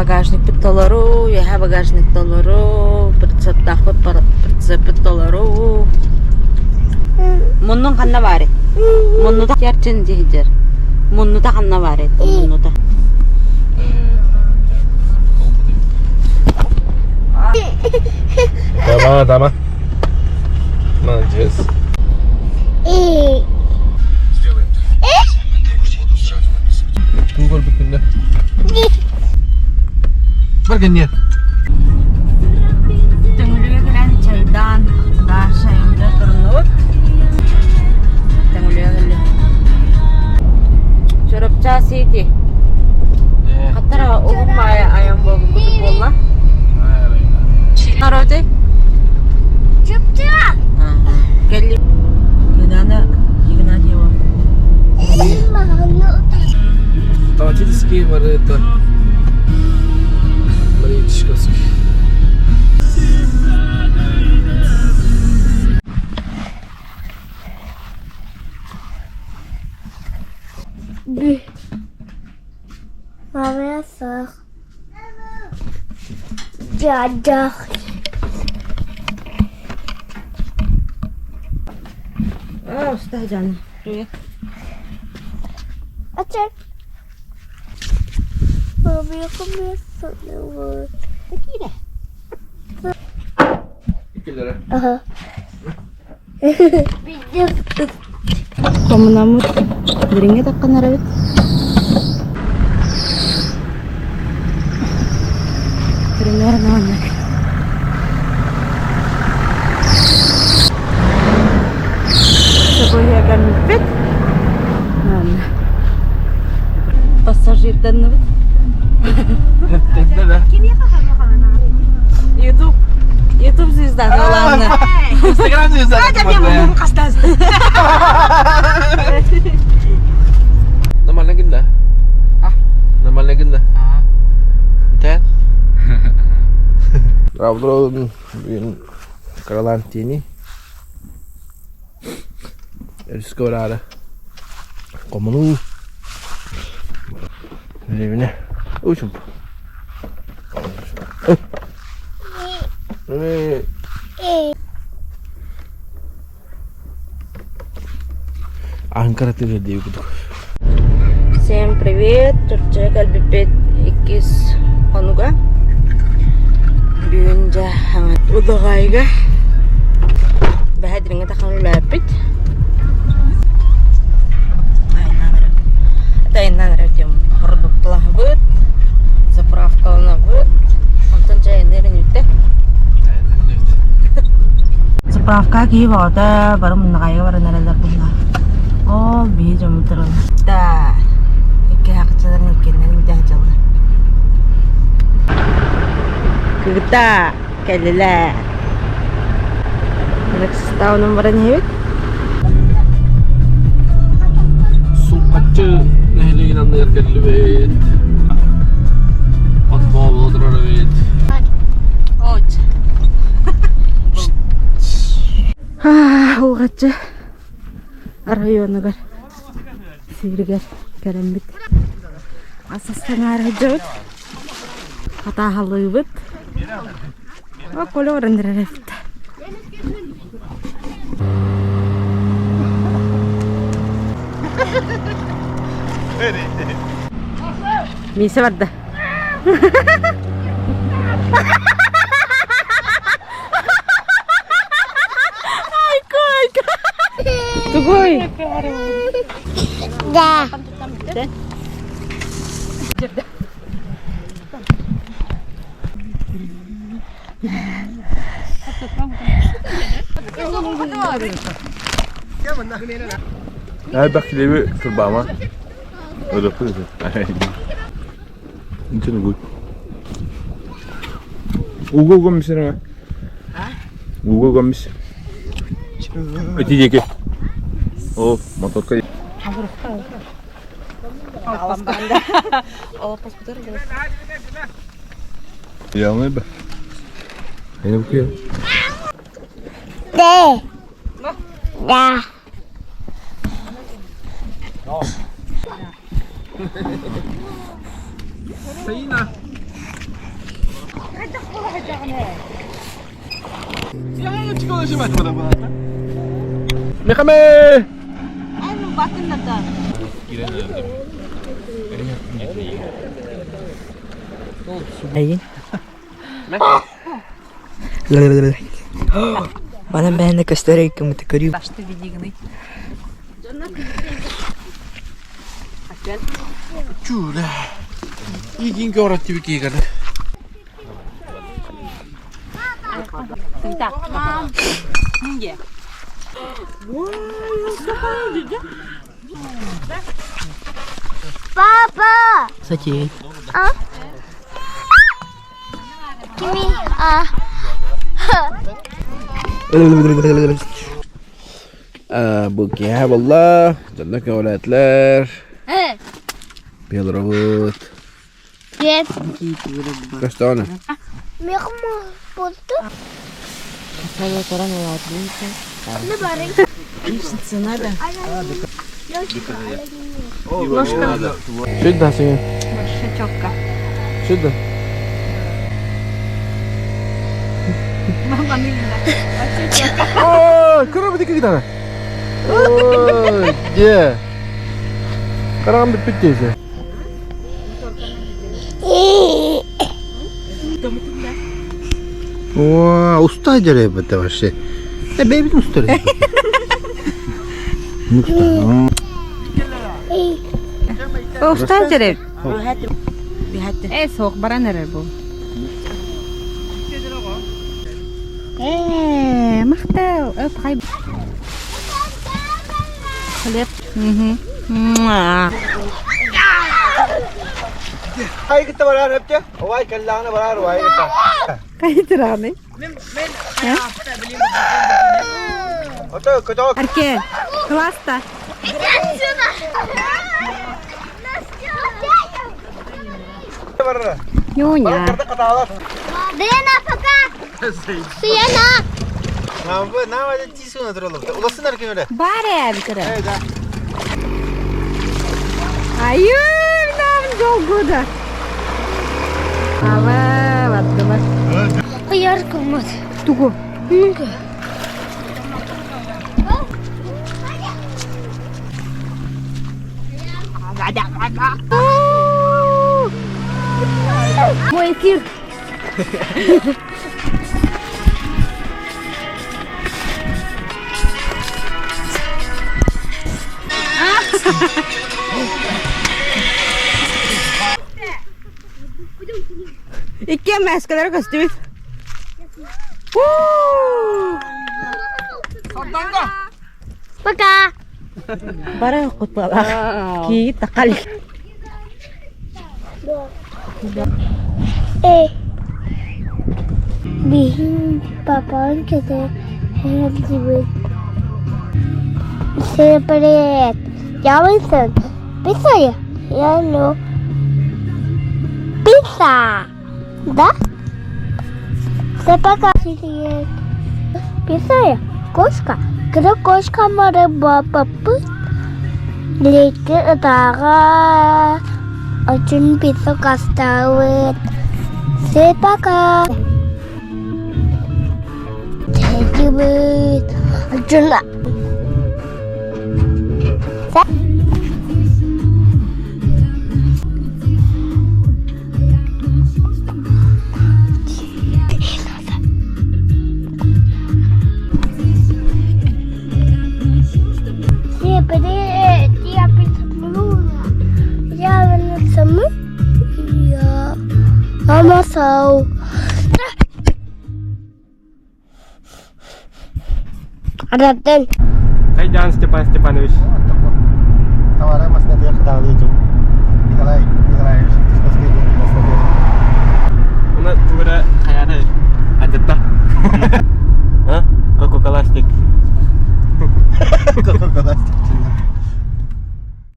Багажникпыт толору, үөһэ багажник толору, прицептаахпыт прицеппит толору. Муннун ханна баарый? Муннута ярчин дьиһдьэр. Муннута ханна баарый? Муннута. Тама, тама. Молодец. Туу көрбүккүн да. Бар кэнниэ. Төҥүлүгэ кэлэн чайдаан Даша эмдэ турнут. Төҥүлүгэ кэлли. Чурапча Сити. Хаттара уһун баайа айан буолбут буолла. Народы? Чурапча! Кэлли. Геннадий Игнатьева. Автоматический ворота. Маричковский. Б. Мама сах. Дядя. А, уста Жанна. Привет. Ача. Мама, я Такие. Ага. Хомунаммыт дириҥҥэ таххан эрэбит. Примерно маннык. Собойуокаммыт. Манна. Пассажирданныбыт. Да, да. Ютуб. Ютуб звезда олаанна. Инстаграм звезда. Нормально гында. Нормально гында. Тен. Равдро бүгүн Каралан тиини. Өрүскэ бараары. Хомунуу. Билибинэ. Учумп. Анкара тыгыр дии кудук. Всем привет! Турция кэлбиппит иккис хонуга. Бүгүн дьэ удоҕайга бэһэ дириҥэ тахан үлээппит. Айаннаан эрэ тем продукталаһабыт, заправкаланабыт. Онтон дьэ айанныыр инүттэ. Заправка киһи баҕата бары муннаҕайга баран эрэллэр буолла. Ол биһи дьоммутурун. Да, икки хакчаларын иккиэннэрин бүтэ сылдьаллар. Кыгыта кэллилэр. Александровнан баран иһэбит. Сулкаччы нэһилиэгин анныгар кэллибит. Отбоо буола турар эбит. Улҕаччы оройуонугар сииригэр кэлэммит ас астанаары сылдьабыт. Хатааһалыыбыт. О, Коля баран эрэр эбит. Миисэ барда. Айка, айка. Тугуй? Да. Элбэх килиэби кырбаама. Ырыппыт Ничего не Угу гоммисер Угу гоммис. Эти диэки. О, моторка. Явный бы. Да. Да. Саина. Мехаме! Манан бэһэнэ көстөр кымыты көрүү. Чура. Игин көрөттүбү кииганы. Папа! Сатей. А? Kimi? А. Бу киэһэ буолла, дьонно көҕүлээтилэр. Белоробут. Нет. Көстөҕүнэ. Мехма болды. Сюда, сюда. Четко. Сюда. О, кыра кигитана. Ой, де. Карам бүттесе. О, уста деребе вообще. Э, бэйбит устар. Устан тереп. Э, соқ баран эрер бу. Э, мактау. Өп хай. Хлеб. Мгм. Муа. Кайтыраны. Арке, класста. Нюня. Лена, пока! Сена! Бар эбитер. Айым, нам жолгуда. Ава, баттылар. Яркомат. Тугу. Ну-ка. Мой эфир. Икки мәскәләр көстүбүт. Пока! Бара кутпалах. Ки такал. Э. Бихин папа кете хелдибит. Всем привет! Я Винсент. Пицца я? Я люблю. Пицца! Да? Все пока. Привет. Пицца я? Кошка. Когда кошка море папы. Лейки тага. Очень пиццу каставит. Все пока. Хелдибит. Очень Всем привет! Я присмотрела. Я сама. Я мама сау. Раден. Кайдан Степан Степанович. Тавара масна дия кадалы.